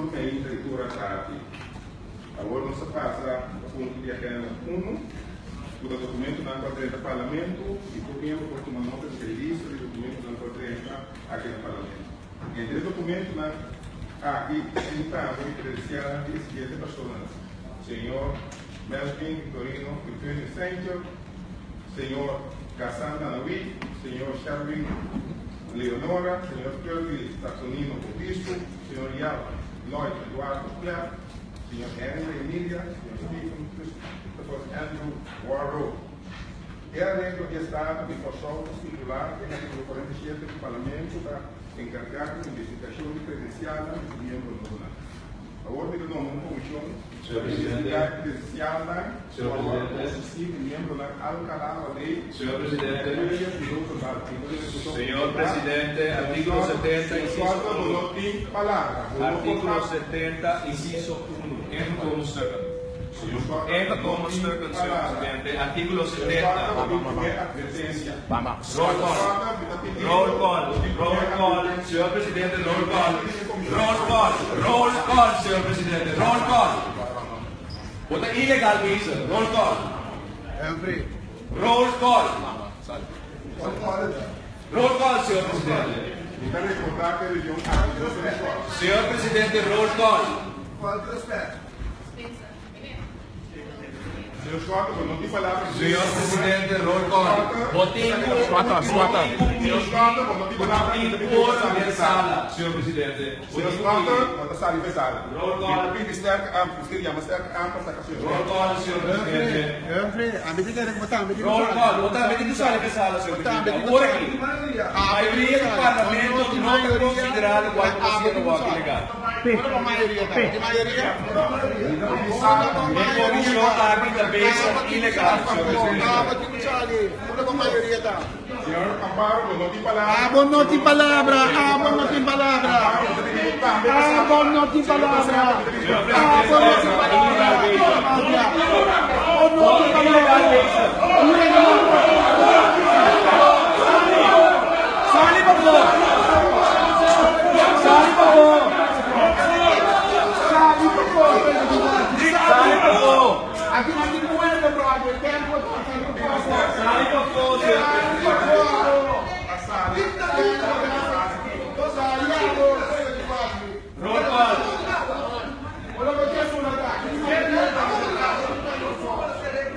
Tur mainta i tur atardi. Awor nos a pasa pa punto di agenda unu, ku ta dokumentonan ku a drenta Parlamento i tur miembro por tuma nota di e lista di dokumentonan ku a drenta aki na Parlamento. Entre e dokumentonan aki tin tambe kredensialnan di e siguiente personanan, Señor Melvin Victorino Eugenio Sanger, Señor Ghassan Danawi, Señor Sherwin Leonora, Señor Kirby Saturnino Obispo, Señor Yap Lloyd Eduardo Klep, Señor Henry Emilia, Señor Stephen Christopher Andrew Warrow. E areglo di Estado di Kòrsou ta stipulá den artíkulo 47 ku Parlamento ta enkargá ku investigashon di kredensialnan di su miembronan. Awor mi ta nombra un komishon pa investigá e kredensialnan ku a wòrdu konsistí di miembronan Alcalá, Wadé, Señor Presidente. Williams i Rosenthal. Señor Presidente, artíkulo 70, inciso Bo no tin palabra. Artíkulo 70, inciso 1. Ingekomen stukken. Ingekomen stukken, señor Presidente. Artíkulo 70. Roll call. Roll call. Roll call. Señor Presidente, roll call. Roll call. Roll call, señor Presidente. Roll call. Bo ta ilegal bezig. Roll call. Roll call. Roll call, señor Presidente. Señor Presidente, roll call. Señor Presidente, roll call. Bo tin ku bo tin quorum den sala, señor Presidente. Bo tin ku Roll call. Roll call, señor Presidente. Roll call. Bo tambe tin ku sali pa e sala, señor Presidente. Awor aki, mayoria di Parlamento no ta konsiderá lokual ku bo hasiendo awor ilegal. E komishon aki ta bezig ilegal, señor Presidente. Abo no tin palabra, abo no tin palabra. Abo no tin palabra. Abo no tin palabra. Abo no tin palabra.